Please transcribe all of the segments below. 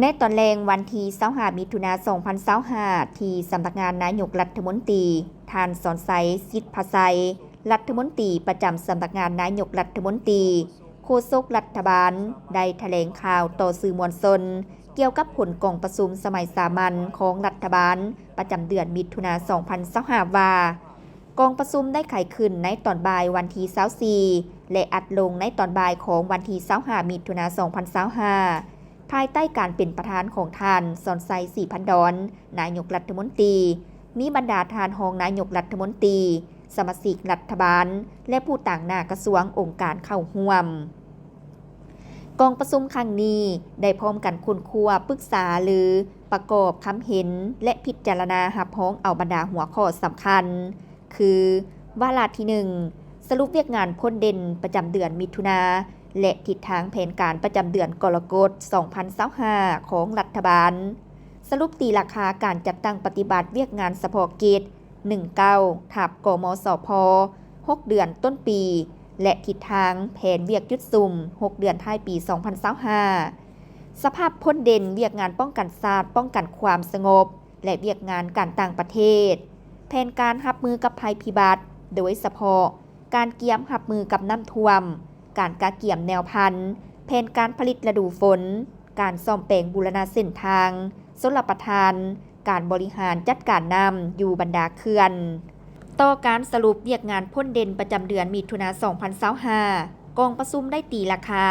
ໃນຕອນແລງວັນທີຊາວຫ້າ ມິຖຸນາ ສອງພັນຊາວຫ້າ ທີ່ສຳນັກງານນາຍົກລັດຖະມົນຕີ, ທ່ານ ສອນໄຊ ສິດພະໄຊ ລັດຖະມົນຕີປະຈຳສຳນັກງານນາຍົກລັດຖະມົນຕີ, ໂຄສົກລັດຖະບານ ໄດ້ຖະແຫຼງຂ່າວຕໍ່ສື່ມວນຊົນ ກ່ຽວກັບຜົນກອງປະຊຸມສະໄໝສາມັນຂອງລັດຖະບານ ປະຈຳເດືອນມິຖຸນາ ສອງພັນຊາວຫ້າ ວ່າ ກອງປະຊຸມໄດ້ໄຂຂຶ້ນໃນຕອນບ່າຍວັນທີຊາວສີ່ ແລະ ອັດລົງໃນຕອນບ່າຍຂອງວັນທີຊາວຫ້າ ມິຖຸນາ ສອງພັນຊາວຫ້າ ພາຍໃຕ້ການເປັນປະທານຂອງທ່ານ ສອນໄຊ ສີພັນດອນ ນາຍົກລັດຖະມົນຕີ, ມີບັນດາທ່ານຮອງນາຍົກລັດຖະມົນຕີ, ສະມາຊິກລັດຖະບານ ແລະ ຜູ້ຕາງໜ້າກະຊວງ, ອົງການເຂົ້າຮ່ວມ. ກອງປະຊຸມຄັ້ງນີ້ໄດ້ພ້ອມກັນຄົ້ນຄວ້າ, ປຶກສາລື, ປະກອບຄຳເຫັນ ແລະ ພິຈາລະນາຮັບຮອງເອົາບັນດາຫົວຂໍ້ສຳຄັນ ຄື ວາລະທີໜຶ່ງ ສະຫຼຸບວຽກງານພົ້ນເດັ່ນປະຈຳເດືອນມິຖຸນາ ແລະ ທິດທາງແຜນການປະຈຳເດືອນກໍລະກົດ ສອງພັນຊາວຫ້າ ຂອງລັດຖະບານ, ສະຫຼຸບຕີລາຄາການຈັດຕັ້ງປະຕິບັດວຽກງານສະເພາະກິດ ໜຶ່ງເກົ້າ ທັບ ກມສພ ຫົກເດືອນຕົ້ນປີ ແລະ ທິດທາງແຜນວຽກຈຸດສຸມ ຫົກເດືອນທ້າຍປີ ສອງພັນຊາວຫ້າ, ສະພາບພົ້ນເດັ່ນວຽກງານປ້ອງກັນຊາດ, ປ້ອງກັນຄວາມສະຫງົບ ແລະ ວຽກງານການຕ່າງປະເທດ, ແຜນການຮັບມືກັບໄພພິບັດ, ໂດຍສະເພາະການກຽມຮັບມືກັບນ້ຳຖ້ວມ, ການກະກຽມແນວພັນ, ແຜນການຜະລິດລະດູຝົນ, ການສ້ອມແປງບູລະນະເສັ້ນທາງຊົນລະປະທານ, ການບໍລິຫານຈັດການນ້ຳຢູ່ບັນດາເຂື່ອນ. ຕໍ່ການສະຫຼຸບວຽກງານພົ້ນເດັ່ນປະຈຳເດືອນມິຖຸນາ ສອງພັນຊາວຫ້າ ກອງປະຊຸມໄດ້ຕີລາຄາ,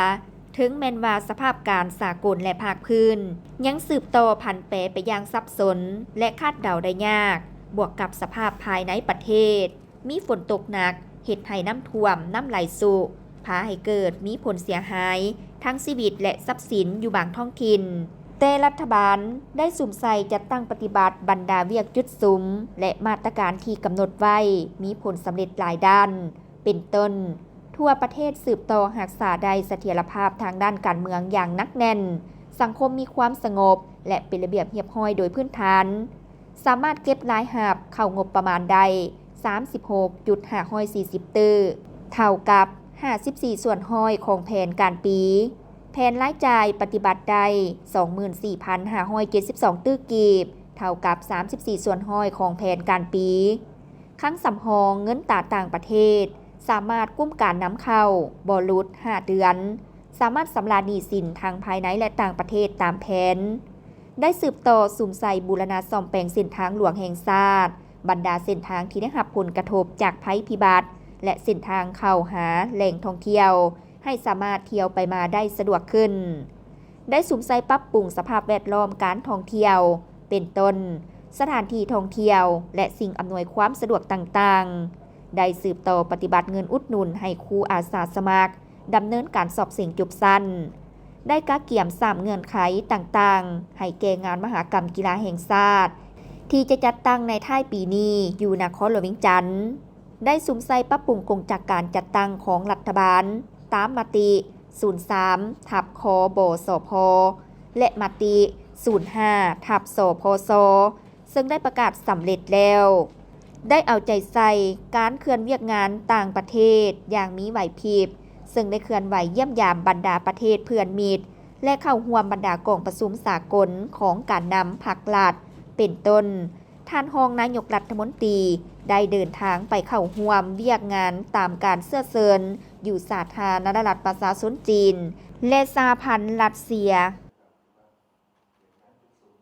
ເຖິງແມ່ນວ່າສະພາບການສາກົນ ແລະ ພາກພື້ນ ຍັງສືບຕໍ່ຜັນແປໄປຢ່າງສັບສົນ ແລະ ຄາດເດົາໄດ້ຍາກ, ບວກກັບສະພາບພາຍໃນປະເທດ ມີຝົນຕົກໜັກ ເຮັດໃຫ້ນ້ຳຖ້ວມ, ນ້ຳໄຫຼຊຸ, ພາໃຫ້ເກີດມີຜົນເສຍຫາຍທັງຊີວິດ ແລະ ຊັບສິນຢູ່ບາງທ້ອງຖິ່ນ. ແຕ່ລັດຖະບານໄດ້ສຸມໃສ່ຈັດຕັ້ງປະຕິບັດບັນດາວຽກຈຸດສຸມ ແລະ ມາດຕະການທີ່ກຳນົດໄວ້ ມີຜົນສຳເລັດຫຼາຍດ້ານ ເປັນຕົ້ນ, ທົ່ວປະເທດສືບຕໍ່ຮັກສາໄດ້ສະຖຽນລະພາບທາງດ້ານການເມືອງຢ່າງໜັກແໜ້ນ, ສັງຄົມມີຄວາມສະຫງົບ ແລະ ເປັນລະບຽບຮຽບຮ້ອຍໂດຍພື້ນຖານ, ສາມາດເກັບລາຍຮັບເຂົ້າງົບປະມານໄດ້ ສາມສິບຫົກຈຸດຫ້າຮ້ອຍສີ່ສິບຕື້, ເທົ່າກັບ ຫ້າສິບສີ່ສ່ວນຮ້ອຍຂອງແຜນການປີ. ແຜນລາຍຈ່າຍປະຕິບັດໄດ້ ສອງໝື່ນສີ່ພັນຫ້າຮ້ອຍເຈັດສິບສອງຕື້ກີບ, ເທົ່າກັບ ສາມສິບສີ່ສ່ວນຮ້ອຍຂອງແຜນການປີ. ຄັງສຳຮອງເງິນຕາຕ່າງປະເທດ ສາມາດກຸມການນຳເຂົ້າບໍ່ຫຼຸດຫ້າເດືອນ, ສາມາດຊຳລະໜີ້ສິນທັງພາຍໃນ ແລະ ຕ່າງປະເທດຕາມແຜນ. ໄດ້ສືບຕໍ່ສຸມໃສ່ບູລະນະສ້ອມແປງເສັ້ນທາງຫຼວງແຫ່ງຊາດ, ບັນດາເສັ້ນທາງທີ່ໄດ້ຮັບຜົນກະທົບຈາກໄພພິບັດ ແລະ ເສັ້ນທາງເຂົ້າຫາແຫຼ່ງທ່ອງທ່ຽວ ໃຫ້ສາມາດທ່ຽວໄປມາໄດ້ສະດວກຂຶ້ນ. ໄດ້ສຸມໃສ່ປັບປຸງສະພາບແວດລ້ອມການທ່ອງທ່ຽວ ເປັນຕົ້ນ ສະຖານທີ່ທ່ອງທ່ຽວ ແລະ ສິ່ງອຳນວຍຄວາມສະດວກຕ່າງໆ. ໄດ້ສືບຕໍ່ປະຕິບັດເງິນອຸດໜູນໃຫ້ຄູອາສາສະໝັກດຳເນີນການສອບເສັງຈົບຊັ້ນ. ໄດ້ກະກຽມສາມເງື່ອນໄຂຕ່າງໆ ໃຫ້ແກ່ງານມະຫະກຳກິລາແຫ່ງຊາດ ທີ່ຈະຈັດຕັ້ງໃນທ້າຍປີນີ້ຢູ່ນະຄອນຫຼວງວຽງຈັນ. ໄດ້ສຸມໃສ່ປັບປຸງກົງຈັກການຈັດຕັ້ງຂອງລັດຖະບານ ຕາມມະຕິ ສູນສາມ ທັບ ຄບສພ ແລະ ມະຕິ ສູນຫ້າ ທັບ ສພສ ເຊິ່ງໄດ້ປະກາດສຳເລັດແລ້ວ. ໄດ້ເອົາໃຈໃສ່ການເຄື່ອນວຽກງານຕ່າງປະເທດຢ່າງມີໄຫວພິບ, ເຊິ່ງໄດ້ເຄື່ອນໄຫວຢ້ຽມຢາມບັນດາປະເທດເພື່ອນມິດ ແລະ ເຂົ້າຮ່ວມບັນດາກອງປະຊຸມສາກົນຂອງການນຳພັກລັດ ເປັນຕົ້ນ ທ່ານຮອງນາຍົກລັດຖະມົນຕີໄດ້ເດີນທາງໄປເຂົ້າຮ່ວມວຽກງານຕາມການເຊື້ອເຊີນຢູ່ສາທາລະນະລັດປະຊາຊົນຈີນ ແລະ ສະຫະພັນລັດເຊຍ.